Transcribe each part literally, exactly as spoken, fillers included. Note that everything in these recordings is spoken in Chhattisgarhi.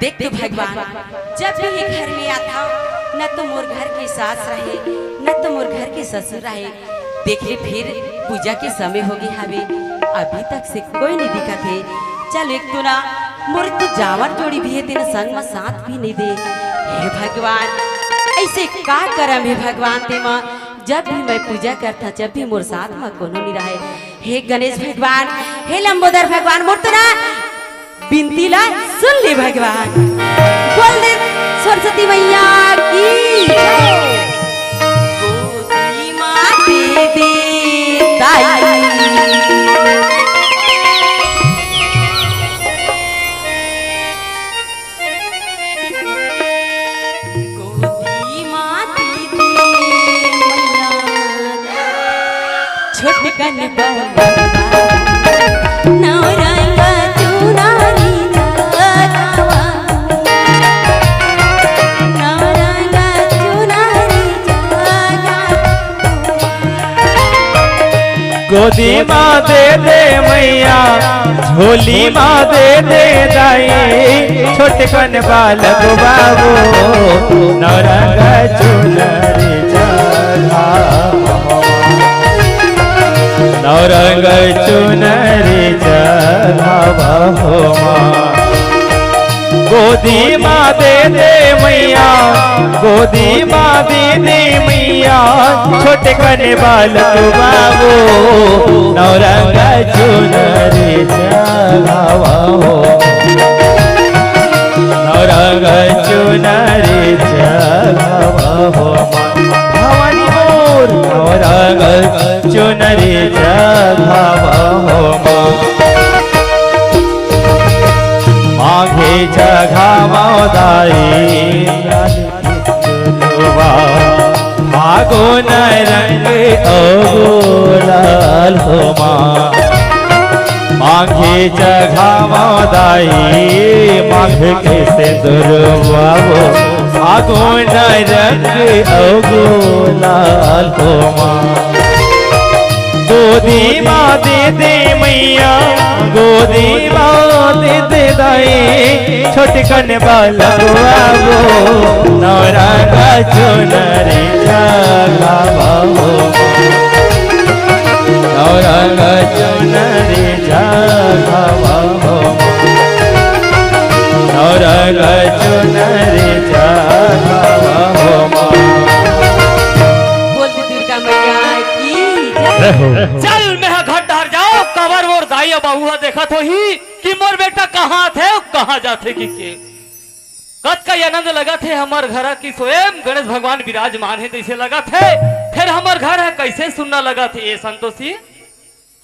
देख तो भगवान, जब भी ये घर में आता, न तो मोर घर के सास रहे, न तो मोर घर के ससुर रहे। देख ले, फिर पूजा के समय हो गे हवे, अभी तक से कोई नहीं दिखत हे। चल, एक तो ना मोर तो जावत जोड़ी भी हे, तेन संग म साथ भी नहीं दे। हे भगवान, ऐसे का करम हे भगवान, तेमा जब भी मैं पूजा करता, जब भी मोर साथ म कोनो नहीं रहे। हे गणेश भगवान, हे लंबोदर भगवान, मोर तो ना बिनती ला सुन ले भगवान। बोल दे सरस्वती मैया की जय। गोदी माँ दे दे दाई। गोदी माँ दे दे मैया। छोटकन बलवा नवरंग चुनरी चढ़ावा। नवरंग चुनरी चढ़ावा। गोदी माँ दे दे मैया, झोली माँ दे दे दाई, छोटकन बालक बाबू, नवरंग चुनरी चढ़ावा। नवरंग चुनरी चढ़ावा हो माँ। गोदी माँ दे दे मैया, गोदी माँ दे दे मैया, छोटकन बालक बाबू, नवरंग चुनरी चढ़ावा हो। नवरंग चुनरी चढ़ावा हो माँ। भवानी मोर, नवरंग चुनरी चढ़ावा हो माँ। मांगे जगह मौदाई, फागुन रंग अगो लाल हो माँ। मांगे जगह मौदाई, मांग के सिंदूर बाबू, फागुन रंग अगो लाल हो माँ। गोदी माँ दे दे मैया, गोदी माँ दे दे दाई, छोटकन बालक बाबू, नवरंग चुनरी चढ़ावा हो। नवरंग चुनरी चढ़ावा हो। नवरंग चुनरी चढ़ावा हो माँ। बोल दे दुर्गा मैया की जय। जय हो। चल, मेहा घर डहर जाओ, काबर मोर दाई अउ बाबू ह देखत होही कि मोर बेटा कहाँ आथे अउ कहाँ जाथे कि के। कतका आनंद लगत हे हमर घर कि स्वयं गणेश भगवान विराजमान हे तइसे लगत हे, फेर हमर घर ह कइसे सुन्ना लगत हे ए संतोषी?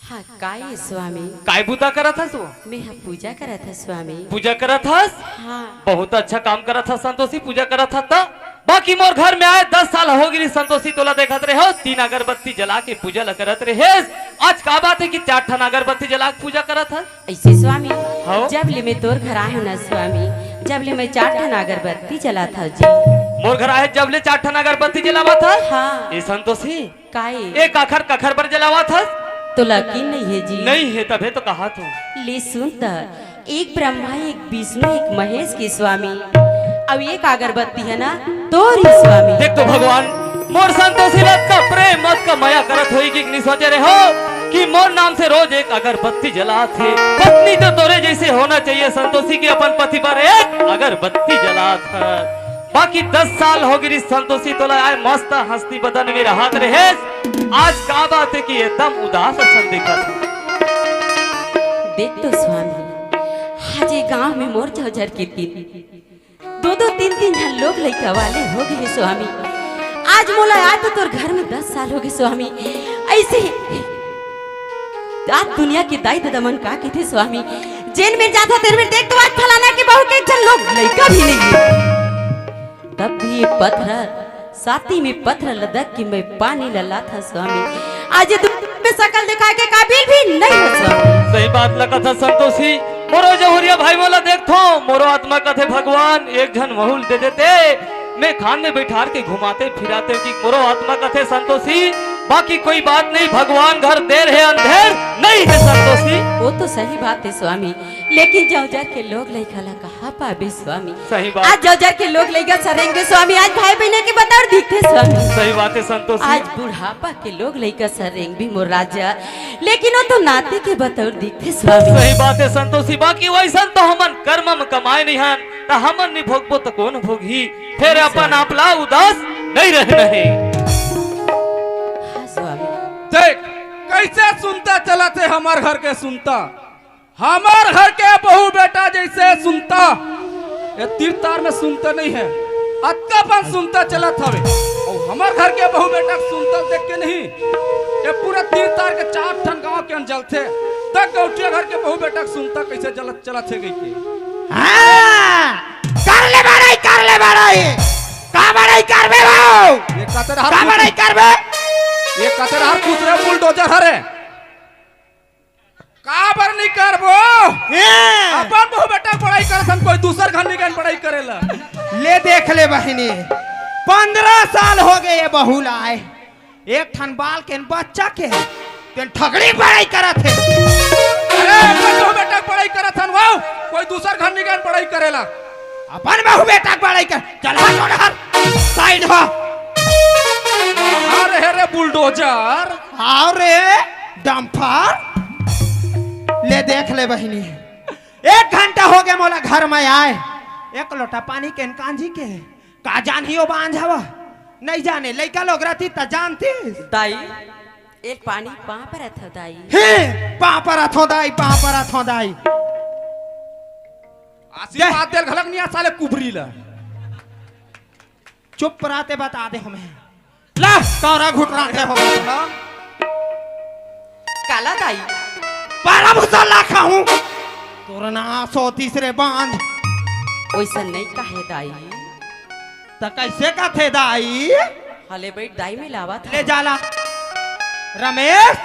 हाँ, काय स्वामी? काय बुता करत हस वो? मैं ह पूजा करत हस स्वामी। पूजा करत हस? हाँ। बहुत अच्छा काम करत हस संतोषी, पूजा करत हस त। बाकी मोर घर में आए दस साल हो गिरी संतोषी, तोला देखत रहे हो, तीन अगरबत्ती जला के पूजा ल करत रहे। आज का बात हे कि चार ठन अगरबत्ती जला के पूजा करत हस? ऐसे स्वामी, हाँ। जब ले मैं तोर घर आए हो ना स्वामी, जब ले मैं चार ठन अगरबत्ती जलात हस जी। मोर घर आए जब ले चार ठन अगरबत्ती जलावत हस? हाँ। ए संतोषी, काए? एक आखर कखर बर जलावत हस? तोला यकीन नहीं हे जी। नहीं हे, तभे तो कहा तू। ले सुन त, एक ब्रह्मा, एक विष्णु, एक महेश के स्वामी, अउ एक अगरबत्ती हे ना तोर ही स्वामी। देख तो भगवान, मोर संतोषी ला अतका प्रेम, अतका मया करत होही कि नहीं सोचे रहे हो कि मोर नाम से रोज एक अगरबत्ती जलात हे। पत्नी तो तोरे जइसे होना चाहिए संतोषी, कि अपन पति बर एक अगरबत्ती जलात हे। बाकी दस साल हो गिरी संतोषी तोला आए मस्त हंसती बदन में रहत रहेस, आज का बात हे कि एकदम उदास असन दिखत हे? देख तो स्वामी, आज ये गांव में मोर जौजर के तीन, दो दो तीन तीन झन लोग लइका वाले हो गे स्वामी। आज मोला आए तो तोर घर में दस साल हो गे स्वामी। ऐसे ही आज दुनिया के दाई ददा मन का कहिथे स्वामी, जेन मेर जाथो तेन मेर देख तो आज फलाना के बहू के एक झन लोग लइका भी नहीं हे। तब भी ये पत्थर, साथी में पत्थर लदक के मैं पानी ल लात हस स्वामी। आज ये दुनिया में सकल दिखाए के काबिल भी नहीं हस स्वामी। सही बात ल कथस संतोषी। मोरो जहुरिया भाई मोला देखथो, मोरो आत्मा कथे भगवान एक झन वहू ल दे देते, मैं खान में बैठार के घुमाते फिराते कि मोरो आत्मा कथे संतोषी बाकी कोई बात नहीं, भगवान घर देर है अंधेर नहीं है संतोषी। वो तो सही बात है स्वामी, लेकिन जौजर के लोग लइका ला कहाँ पाबे स्वामी? सही बात। आज जौजर के लोग लइका सरेंगे स्वामी, आज भाई बहिनी के बतौर दिखथे स्वामी। सही बात है संतोषी। आज बुढ़ापा के लोग लइका सरेंगे भी मोर राजा, लेकिन वो तो नाती के बतौर दिखथे स्वामी। सही बात है संतोषी, बाकी वैसन तो हमन कर्म म कमाए नहीं हन, त हमन नहीं भोगबो त कौन भोगही? फिर अपन आप ला उदास नहीं रहना है। हाँ स्वामी। देख, कैसे सुनता चलत हे हमर घर के सुनता, हमर घर के बहू बेटा जैसे सुनता, ये तीर तार में सुनता नहीं है, अतका अपन सुनता चलत हवे। और हमर घर के बहू बेटा के सुनता देख के नहीं, ये पूरा तीर तार के चार ठन गांव के अंजल थे, तक गौटिया घर के बहू बेटा के सुनता कैसे जलत चलत हे गई के। हाँ, कर ले बड़ाई, कर ले बड़ाई। का बड़ाई करबे बाबू? ये कतरहार का कुछ बड़ाई करबे? ये कतरहार कुछ रे बुलडोजर हरे। काबर नहीं करबो? हैं। अपन बहू बेटा के बड़ाई करत हन, कोई दूसर घर नहीं गए बड़ाई करेला। ले देख ले बहिनी, पंद्रह साल हो गए ये बहू ला आए, एक ठन बाल के न बच्चा के, तेन ठगड़ी बड़ाई करत हे। अरे, अपन बहू बेटा के बड़ाई करत हन, वाह, कोई दूसर घर नहीं गए बड़ाई करेला। अपन बहू बेटा के बड़ाई कर, चल हट, हट, हट, साइड हो। अरे, अरे, बुलडोजर। आओ रे, डंपर। ले देख ले बहिनी, एक घंटा हो गए मोला घर में आए, एक लोटा पानी के न कांजी के। का जानही ओ बांझ हवा? नहीं जाने, लइका लोग रहती त जानती। दाई, एक पानी पाँव परत हो दाई। हे, पाँव परत हो दाई, पाँव परत हो दाई। आशीर्वाद देल घलक नहीं आ साले कुबरी ला। चुप रहते बता दे हमें। ला, तोरा घुटरा दे हो। काला दाई। पारा भूसा ला खाऊं। तोर नास होतिस रे बांझ। ओइसन नहीं कहे दाई। त कैसे कथे दाई? हले बैठ दाई, मिलावत ले हूँ। जाला। रमेश,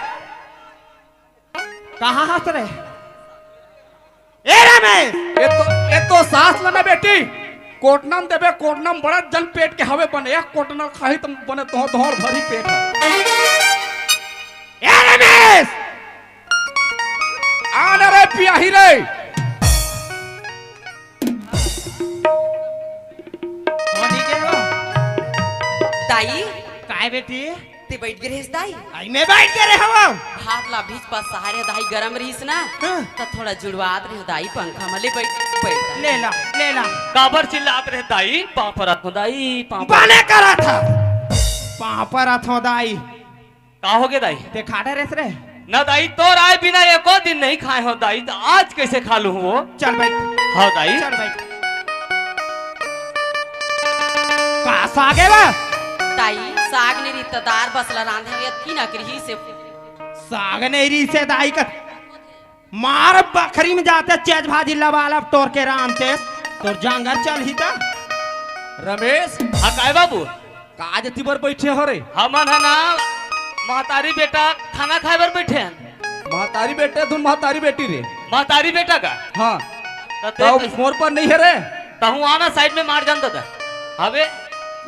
कहाँ हस रे? ए रमेश! ए तो, ए तो सास ल ना बेटी, कोटना म देबे, कोटना म बड़ा जन पेट के हवे बने, एक कोटना खाही त बने तोहर, तोहर भरी पेट है। ए रमेश! आ ना रे पियाही रे। होनी के हो? दाई। काय बेटी? ते बैठ गे रहिस दाई? आई मैं बैठ गे रहे हवं। भात ला भीज पास सहारे दाई गरम रहिस ना, हाँ। त थोड़ा जुड़वात रहे दाई पंखा म। ले बैठ, बैठ दाई। ले ला, ले ला। काबर चिल्लात रहे दाई? पाँव परत हो दाई, पाँव परत। बने करत ह। पाँव परत हो दाई। का हो गे दाई? ते खा डरेस रे? ना दाई, तोर आए बिना एको दिन नहीं खाए हो दाई, त आज कैसे खा लूं वो? चल बैठ। हाँ दाई। चल बैठ। का साग हे बा? दाई, साग नहीं रही त दार बसला रांधे हुए अतकी नकरी से। साग नहीं रही से दाई का मार बखरी में जाते चेज भाजी लबालब टोर के रांधते, तोर जांगर चलही त। रमेश। हाँ, काय बाबू? का जति बर बैठे हो रे? हमन ह ना महतारी बेटा खाना खाए बर बैठे हन। महतारी बेटे धुन महतारी बेटी रे? महतारी बेटा का? हाँ। त तब देख, मोर पर नहीं है रे। तहूँ आना साइड में मार जान दादा। हवे?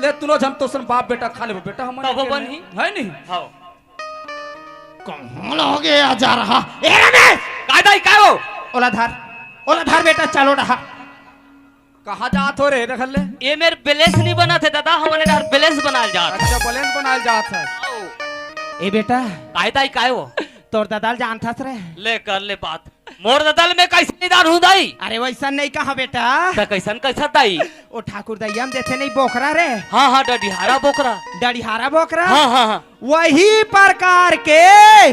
ले तुनो झन तो सन बाप बेटा खा ले बेटा हमन तब के बन नहीं। ही। है नहीं? हाँ। कहाँ ले गे जा रहा? ए रमेश! काय दाई, काय हो? ओला धर, ओला धर बेटा, चलो डहा। कहाँ जात हो रे, रख ले। ए मेर बैलेंस नहीं बना थे दादा, हमने डहर बैलेंस बनाल जात। अच्छा, बैलेंस बनाल जात है। ए बेटा। काय दाई, काय हो? तोर ददा ल जानथस रे? ले कर ले बात। मोर ददा ल मैं कैसे नहीं जानहूँ दाई? अरे वैसन नहीं कहा बेटा। त कैसन कैसा दाई? ओ ठाकुर दइया म देथे नहीं बोकरा रे। हाँ, हाँ, डडिहारा बोकरा। डडिहारा बोकरा? हाँ, हाँ, हाँ। वही प्रकार के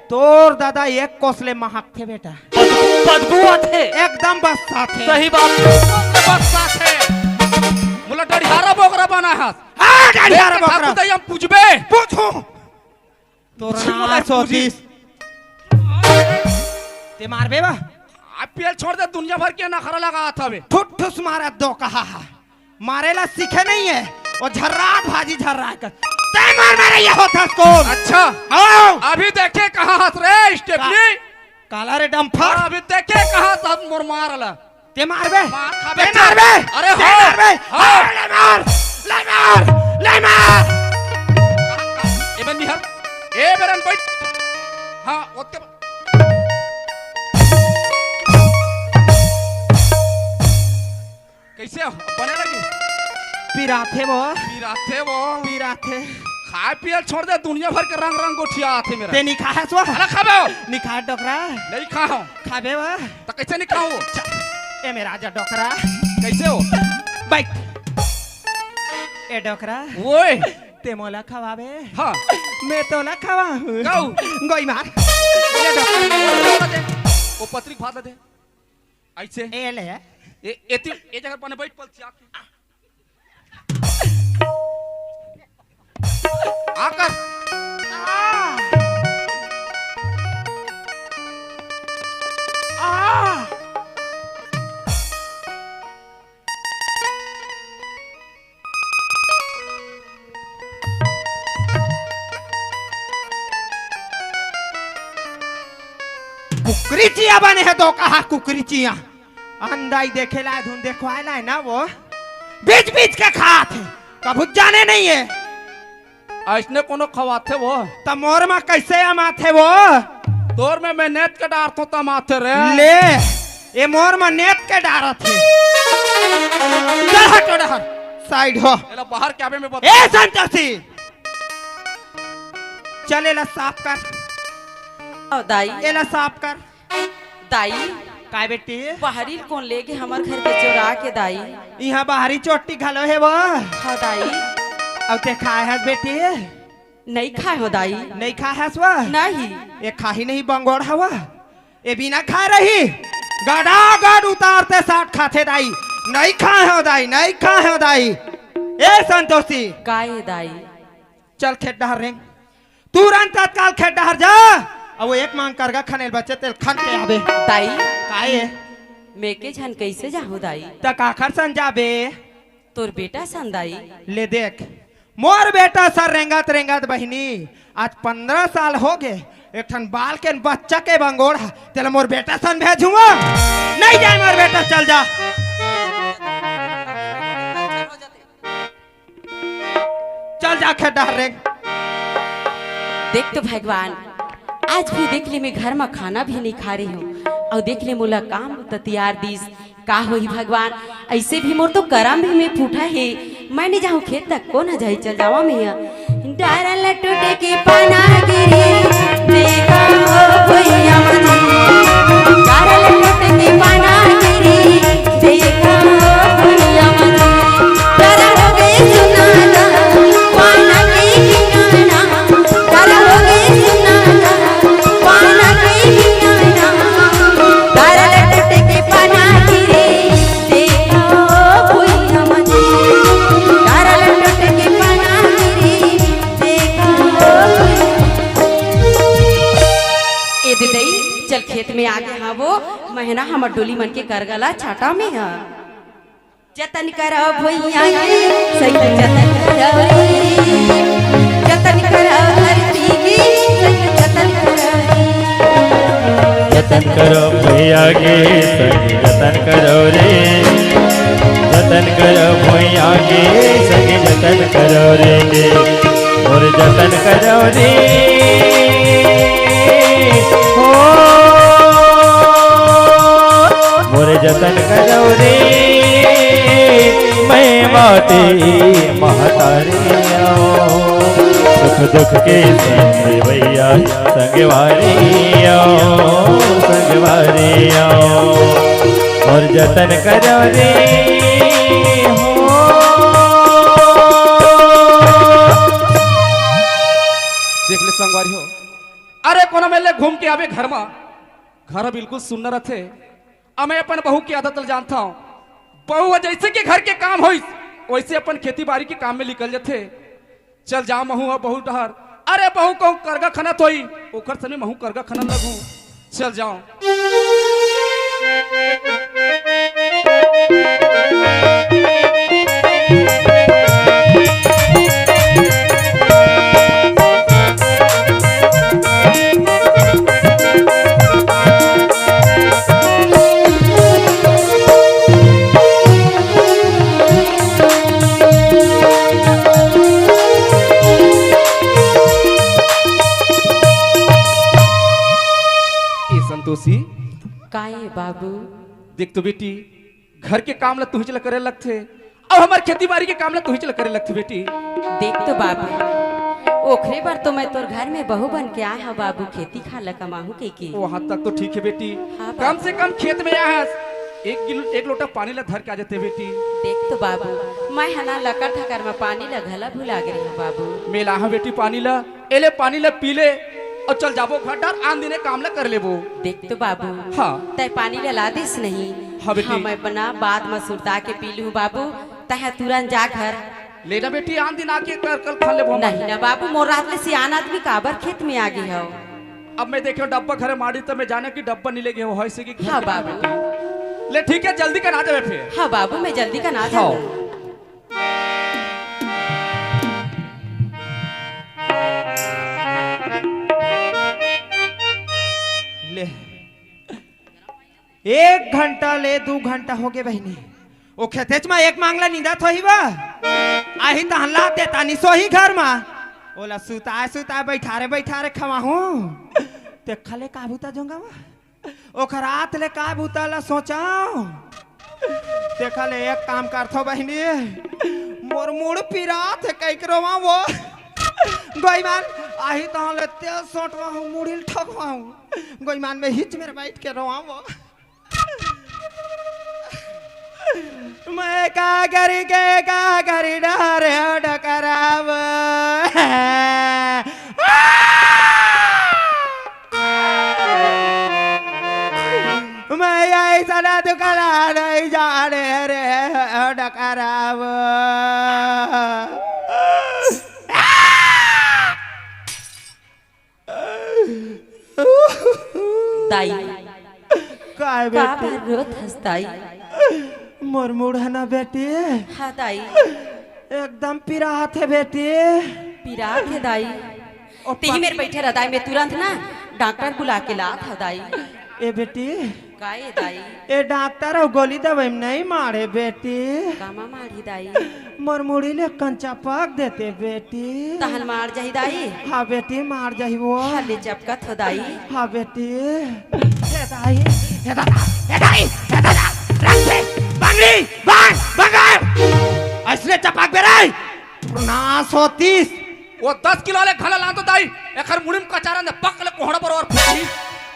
तोर ददा एक कोस ले महकथे बेटा। बदबू, बदबू आथे। एकदम बस साथे। सही बात। बस साथे। मोला डडिहारा बोकरा बना हस। हाँ, डडिहारा देख के बोकरा। ठाकुर दइया म पूछबे। पूछू। तोर नास होतिस। ते मारबे बा? आ पेल छोड़ दे, दुनिया भर के नखरा लगात हवे। ठुस ठुस मारा दो कहा हा। मारे ला सीखे नहीं है। वो झर्रात भाजी झर्रा कर। ते मार मारे ये होत हस कौन? अच्छा। आओ। अभी देखे कहाँ हस रे स्टेपनी? का-, काला रे डंफर। हाँ, अभी देखे कहाँ हस मोर मार ला। ते मारबे? मार खाबे ते चल। मारबे? अरे ते हो। मारबे? हो। अरे ले मार, ले मार, ले मार। एबे निहर। ए बेरन बैठ। हाँ, ओतके। कइसे हो? बने लगी? पिराथे वो। पिराथे वो। पिराथे। खाए पियल छोड़ दे, दुनिया भर के रंग रंग गोठिया आथे मेरा। ते नइ खाहस वो? अरे खाबे हो। नइ खाए डोकरा। नइ खाहूँ। खाबे वो? त कइसे नइ खाहूँ? चा-, ए मेरा राजा डोकरा। कइसे हो? बैठ। ए डोकरा। ओए। ते मोला खवाबे? हाँ। मैं तोला खवाहूँ। काऊ? गोई मार। ए डोकरा। वो पतरी भात दे। अइसे। ए ले। ए, एती, ए जगह बने बैठ पल चिया के। आकर। आ। आ। कुकरी चिया बने हे तो कहा कुकरी चिया। अंधाई देखे लाए धुन देखवाए लाए ना वो। बीच बीच के खात हे। कभू जाने नइ हे। अइसने कोनो खवाथे वो? त मोर म कइसे अमाथे वो? तोर में मैं नेत के डारथों त अमाथे रे। ले, ए मोर म नेत के डारत हे। चल हट ओ डहर, साइड हो। एला बाहर के आबे में बता। ए संतोषी, चल एला साफ कर। ओ दाई। एला साफ कर। दाई। काय बेटी? बाहरी कोन लेगे हमर घर के चोरा के दाई? इहाँ बाहरी चोटी घलो हे वो। हाँ दाई। अउ ते खाए हस बेटी? नइ खाए हो दाई। नइ खाए हस वो? नहीं। ए खाही नहीं बंगोड़ हवा। ए बिना खाए रही। गड़ा गड़ उतारते साठ खाथे दाई। नइ खाए हो दाई, नइ खाए हो दाई। ए संतोषी। काय दाई? चल खेत डहर रेंग। तुरंत तत्काल खेत डहर जा। अउ वो एक मांग करगा खनेल बचे तेल खन के आबे। दाई। काहे? मैं के झन कइसे जाहूँ दाई? त काखर सन जाबे? तोर बेटा सन दाई। ले देख, मोर बेटा सन रेंगत रेंगत बहिनी, आज पंद्रह साल होगे, एक ठन बाल के बच्चा के बंगोड़ ह, तेला मोर बेटा सन भेजूँ? नइ जाय मोर बेटा, चल जा। चल जा खेत डहर रेंग। देख तो भगवान, आज भी देख ले मैं घर म खाना भी नइ खा रही हूँ, अउ देख ले मोला काम ततियार दिस। का होही भगवान, अइसे भी मोर तो करम भी में फूटा हे। मैं नइ जाहूँ खेत तक, कोन ह जाही, चल जावा मैं ह। डारा ल टूटे के पाना गिरी, देखा हो भुइयाँ म जी। डारा ल टूटे के पाना गिरी, देखा हो भुइयाँ म जी। डारा होगे सुनाना, पाना के किनारा। डारा होगे सुनाना, पाना के किनारा। डारा ल टूटे के पाना गिरी, देखा हो भुइयाँ म जी। डारा ल टूटे के पाना गिरी, ए दे दई, चल खेत में आगे हवो, महना हमर डोली मन के करगा ला छाटा में ह। जतन करो भुइयाँ के, सही जतन करो रे। जतन करो धरती के, सही जतन करो रे। जतन करो भुइयाँ के, सही जतन करो रे। जतन करो भुइयाँ के, सही जतन करो रे। मोर जतन करो रे, हो, मोर जतन करो रे, मैं माटी महतारी आँव। सुख दुख के संग भैया, संगवारी आँव, संगवारी आँव। मोर जतन करो रे, हो। देख ले संगवारी हो, अरे कोनो मेर ले घूम के आबे घर म, घर बिल्कुल सुन्ना रथे। अउ मैं अपन बहू के आदत ल जानथंव, बहू ह जइसे कि घर के काम होइस, वइसे अपन खेती बारी के काम में निकल जथे। चल जांव महूं ह बहू डहर, अरे बहू कहूं करगा खनत होही, ओकर समे महूं करगा खनन लगहूं। चल जांव। बाबू। देख तो बेटी, घर के काम ला तुहिच ला करे लगथे, अउ हमर खेती बारी के काम ला तुहिच ला करे लगथे बेटी। देख तो बाबू, ओखरे बर तो मैं तोर घर में बहू बन के आए हंव बाबू, खेती खार ला कमाहूं कहिके। वहां तक तो ठीक हे बेटी, हाँ बाबू। कम से कम खेत में आए हस, एक गिल-, एक लोटा पानी ला धर के आ जाते बेटी। देख तो बाबू, मैं ह ना लकर ठकर में पानी ला घला भुला गे रहेंव बाबू। मैं लाहूं बेटी पानी ला, ए ले पानी ला पी ले अउ चल जाबो घर डार, आन दिने काम ला कर लेबो। देख तो बाबू, हाँ। तैं पानी ला ला दिस नहीं। हाँ बेटी। हाँ, मैं बना बाद में सुरता के पी लूं बाबू, तैं तुरंत जा घर। ले ना बेटी, आन दिन आके कर कल खा लेबो हम। नहीं ना बाबू, मोर रात ले सियान आदमी काबर खेत में आ गे हव। अब मैं देखे डब्बा घरे माड़ी त मैं जाने कि डब्बा नहीं ले गे हो, होइसे कि घर हाँ के काम बाबू। बेटी। ले ठीक है, जल्दी कर आ जाबे फिर। हाँ बाबू, मैं जल्दी कर आ हाँ। जाऊं। ले, एक घंटा ले दू घंटा होगे बहिनी, ओ खेतेच म एक मांगला निंदत होही बा। आही तहन ला देता नि सोही घर म, ओला सुताए सुताए बैठारे बैठारे खवाहूं। ते खले का बुता जोंगा वा? ओखर हाथ ले का बुता ला सोचव? तेखर ले एक काम करथो बहिनी, मोर मुड़ पिरात हे कहिके रोवा वो। गोईमान, आही तहाँ ले तेल सोटवा हूँ, मुड़ी ल ठोकवा हूँ। गोईमान में हिच मेर बैठ के रोवा वो। मैं का करी के का करी डरे डकराव। मैं ऐसा दुकाना नहीं जाने रे डकराव। दाई, काय का बेटी? बार रोत हस दाई? मोर मुड़ ह ना बेटी। हाँ दाई। एकदम पिरात हे बेटी। पिरात हे दाई। ओ तेही पा- मेर बैठे रह दाई, मैं तुरंत ना डॉक्टर बुला के लात हव दाई। ए बेटी। का ए दाई? ए डॉक्टर अउ गोली दवाई में नहीं मारे बेटी। कामा मारही दाई? मोर मुड़ी ले कंचा पक देते बेटी। तहन मार जाही दाई? हाँ बेटी, मार जाही वो। हाँ, ले चपकत हो दाई। हाँ बेटी। हे दाई, हे दादा, हे दाई, हे दादा, रंगीन, बंगड़ी, बांग, बंगाल। अइसने चपक बे रे। प्रणास होतीस। वो दस किलो वाले घला लान तो दाई, एखर मुड़ी में कचारन दे, पक ले कोहड़ा बरोबर फूटी।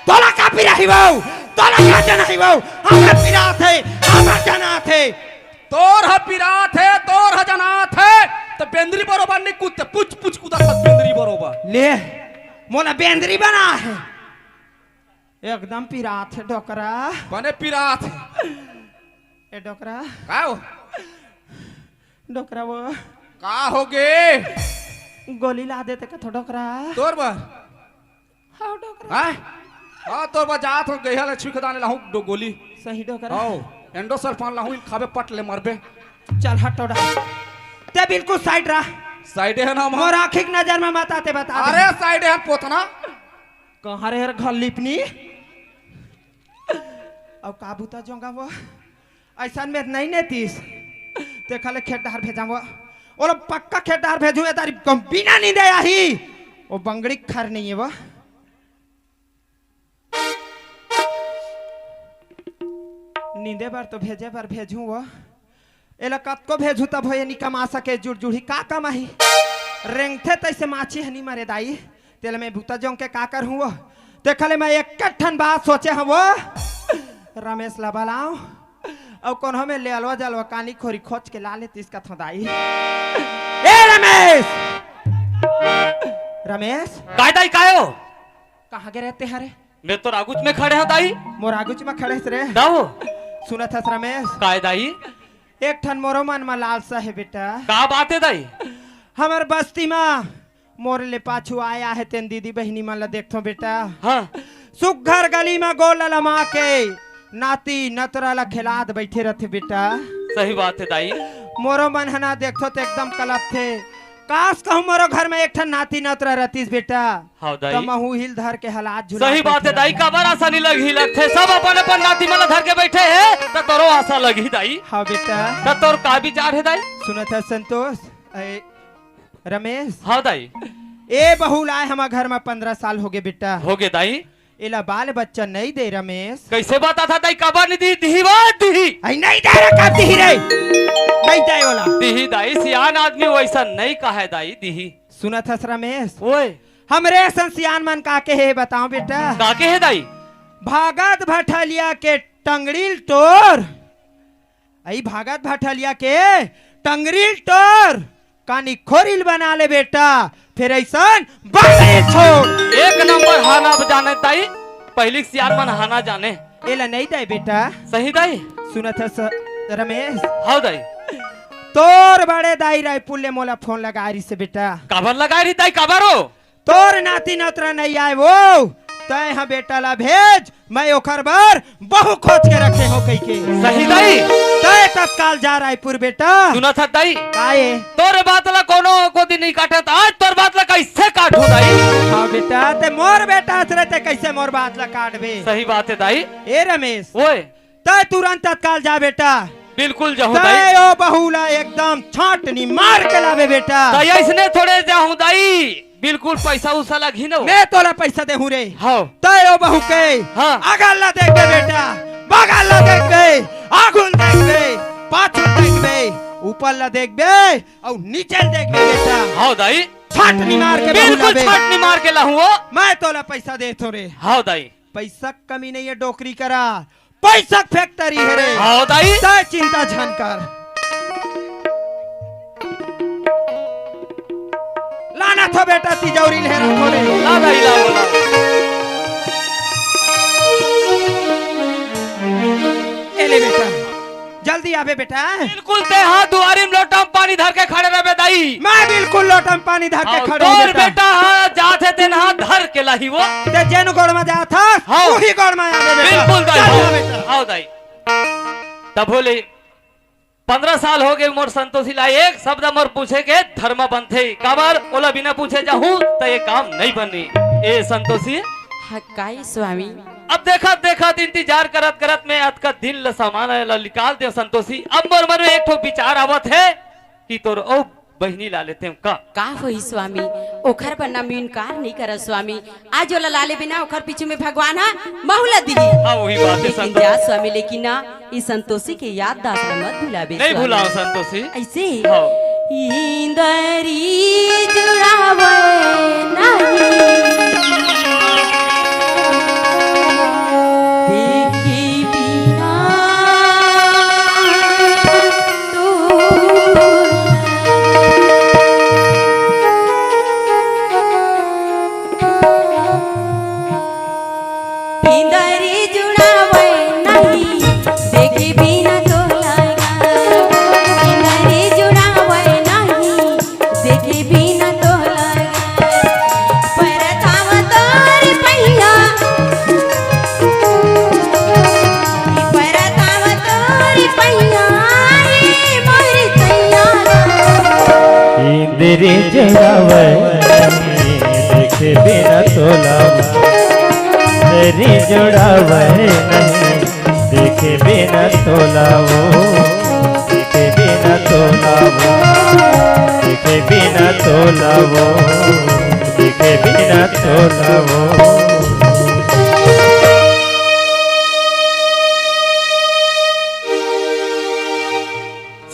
तोला का पिराही वो? तोला का जनाही वो? हमर पिरात हे, हमर जनात हे। तोर ह पिरात हे, तोर ह जनात हे, त बेंदरी बरोबर नहीं कूदते, पुच पुच कूदत हस बेंदरी बरोबर। ले, मोला बेंदरी बना हे। एकदम पिरात हे डोकरा। बने पिरात हे। ए डोकरा। का हो? डोकरा वो। का हो गे? गोली ला देते कथो डोकरा। तोर बर? हाँ, डोकरा। हाँ? हाँ, तोर बर जात हो, गइहा ले छुई खदाने लाहूं दो गोली। सही डोकरा। हाँ, एंडोसल्फान लाहूं, इन खाबे पट ले मरबे। चल हट टोड़ा। ते बिल्कुल साइड रह। साइडे हे ना हम। मोर आँखी के नजर में मत आते बता दे। अरे साइडे हे पोतना। कहाँ रे हर घर लिपनी? अउ का बुता जोंगा वो? अइसन में नहीं नेतीस। तेखर ले खेत डहर भेजावो। ओला पक्का खेत डहर भेजू, ए दारी कम बिना नींदे आही। ओ बंगड़ी खर नहीं हे वो। नींदे बर तो भेजे बर भेजू वो। एला कतको भेजू तब हो ये नी कमा सके जुड़जुड़ी का कमाही। रेंगथे तइसे माछी हनी मरे दाई। तेला मैं बुता जोंग के का करहूं वो? तेखर ले मैं एक ठन बात सोचे हंव वो। रमेश ला बलाओ। अउ कोनो में ले अलवा जलवा कानी खोरी खोज के ला लेतीस कथो दाई। ए रमेश! रमेश! काय दाई, काय हो? कहाँ गे रहे ते हरे? मैं तोर आगुच में खड़े हंव दाई। मोर आगुच में खड़े हस रे? दाऊ। सुनत हस रमेश? काय दाई? एक ठन मोरो मन में लालसा हे बेटा। का बात हे दाई? हमर बस्ती में मोर ले पाछू आया हे तेन दीदी बहिनी मन ला देखथों बेटा। हाँ। सुग्घर गली में गोल लमा के नाती नतरा ला खेलात बैठे रथे बेटा। सही बात हे दाई। मोरो मन ह ना देखथों त एकदम कलपथे। काश कहूँ मोरो घर में एक ठन नाती नतरा रहतीस बेटा। हाँ दाई। त महू हिल धर के हलात झुला सही बात हे दाई, काबर आसा नहीं लगही लगथे, सब अपन अपन नाती मन ला धर के बैठे हे, त तोरो आसा लगही दाई। हाँ बेटा। त तोर का विचार हे दाई? सुनत हे संतोष, ए, रमेश। हाँ दाई। ए बहू लाए हमर घर में पंद्रह साल होगे बेटा। होगे दाई। एला बाल बच्चा नइ दे रमेश। कइसे बताथा दाई, काबर नइ दिही? दिही वो दिही। अई नइ दे रे, कब दिही रे? नइ दे ओला। दिही दाई, सियान आदमी वइसन नइ कहय दाई, दिही। सुनत हस रमेश? ओए। हमरे असन सियान मन का केहे बतावं बेटा। का केहे दाई? भागत भठलिया के टंगड़ी ल टोर। अई भागत भठलिया के टंगड़ी ल टोर, कानी खोरी ल बना ले बेटा, फेर अइसन बाल छोड़। एक नंबर हाना जाने दाई, पहिली के सियान मन हाना जाने। एला नइ दाई बेटा। सही दाई। सुनत हस रमेश? हव दाई। तोर बड़े दाई रायपुर ले मोला फोन लगाय रिहिस बेटा। काबर लगाय रिहिस दाई, काबर ओ? तोर नाती नतरा नइ आय वो, तैं ह बेटा ला भेज, मैं ओखर बर बहू खोज के रखे हों कहिके। सही दाई। तैं तत्काल जा रायपुर बेटा। सुनत हस दाई? काय? तोर बात ला कोनो कोती नइ काटत, आज तोर बात ला कइसे काटहूं दाई? हाँ बेटा, तैं मोर बेटा हस रे, तैं कइसे मोर बात ला काटबे? सही बात हे दाई। ए रमेश। ओए। तैं तुरंत तत्काल जा बेटा। बिल्कुल जाहूं दाई। तैं ओ बहू ला एकदम छाटनी मार के लाबे बेटा। दाई अइसने थोड़े जाहूं दाई, बिल्कुल पइसा उसा लगही न वो। मैं तोला पइसा देहूं रे। हव। तैं ओ बहू के हाँ। अगल ला देखबे बेटा, बगल ला देखबे, आगू ल देखबे, पाछू ल देखबे, ऊपर ला देखबे अउ नीचे ल देखबे बेटा। हव दाई। छाटनी मार के बहू बिल्कुल लाबे। छाटनी मार के लाहूं वो। मैं तोला पइसा देथों रे। हव दाई। पइसा के कमी नइ हे डोकरी करा, पइसा के factory हे रे। हव दाई। तैं चिंता झन कर। लानथों बेटा तिजौरी ल हेरथों रे। ला दाई, ला, ला। ए ले बेटा, जल्दी आबे बेटा। बिल्कुल, तैं हा दुआरी म लोटा म पानी धर के खड़े रहबे दाई। मैं बिल्कुल लोटा म पानी धर के अउ खड़े हूं तोर बेटा। बेटा हा जात हे तेन हा धर के लाही वो। तैं जेन गोड़ म जात हस, हाँ। उही गोड़ म आबे बेटा। बिल्कुल दाई। चल ना बेटा। हव दाई। तभो ले पंद्रह साल होगे मोर संतोषी ला, एक शब्द मोर पूछे के धरम बनथे। काबर ओला बिना पूछे जाहूं त ये काम नइ बनही। ए संतोषी। हाँ, काय स्वामी? अब देखत देखत, इंतजार करत करत मैं अतका दिन ल सामान ल निकाल देंव संतोषी। अब मोर मन में एक ठो विचार आवत हे कि तोर अउ बहिनी ला लेतेंव का? का होही स्वामी, ओखर बर ना मैं इनकार नइ करंव स्वामी। आज ओला लाले बिना ओखर पीछू में भगवान ह महू ला दिही। हाँ, उही बात हे लेकिन संतोषी। जा स्वामी, लेकिन ना, ई संतोषी के याददाश्त ला मत भुलाबे नइ स्वामी। भुलांव संतोषी। अइसे? हाँ। इंदरी जुड़ावे नहीं, देखे बिना तोला। इंदरी जुड़ावे नहीं, देखे बिना तोला। इंदरी जुड़ावे नहीं, देखे बिना तोला। परताव तोर पहिया, परताव तोर पहिया, रे मोर सैया। इंदरी जुड़ावे नहीं, देखे बिना तोला। इंदरी जुड़ावे नहीं, देखे बिना तोला वो, देखे बिना तोला वो, देखे बिना तोला वो, देखे बिना तोला वो।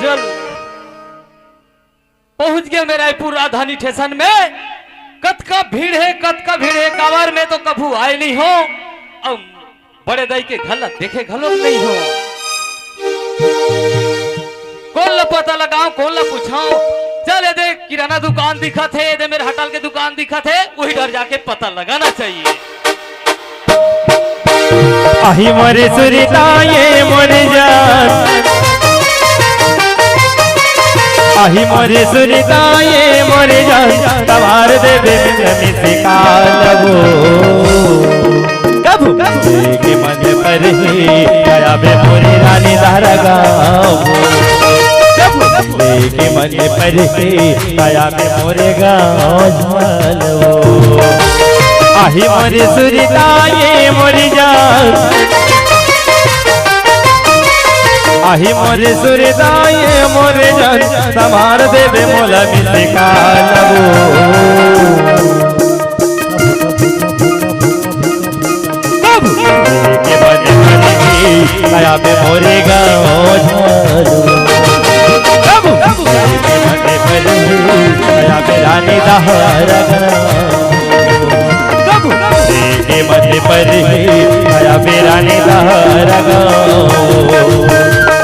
चल, पहुंच गेंव मैं रायपुर राजधानी स्टेशन में। कतका भीड़ हे, कतका भीड़ हे, काबर मैं तो कभू आय नइ हों। अउ बड़े दाई के घर ला देखे घलोक नइ हों। कोन ला पता लगांव, कोन ला पूछंव? चल, ए दे किराना दुकान दिखत हे, ए दे मेर होटल के दुकान दिखत हे, उही डहर जाके पता लगाना चाहिए। आही मोरे सुरता ये मोरे जान, आही मोरे सुरता ये मोरे जान, तवार देबे मिल मिस कालवो। कभू लेके मन पर ही आया बे मोरे रानी धारा गावो। कभू लेके मन पर ही आया बे मोरे गावो। आही मोरे सुरता ये मोरे जान, आही मोरे सुरता ये मोरे जान, संभार देबे मोला मिस कालवो। काया बे मोरे गाँव झालू। प्रभु। काया बे रानी दहरा गाँव। प्रभु। काया बे रानी दहरा गाँव।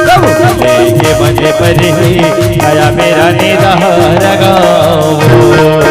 प्रभु। काया बे रानी दहरा गाँव।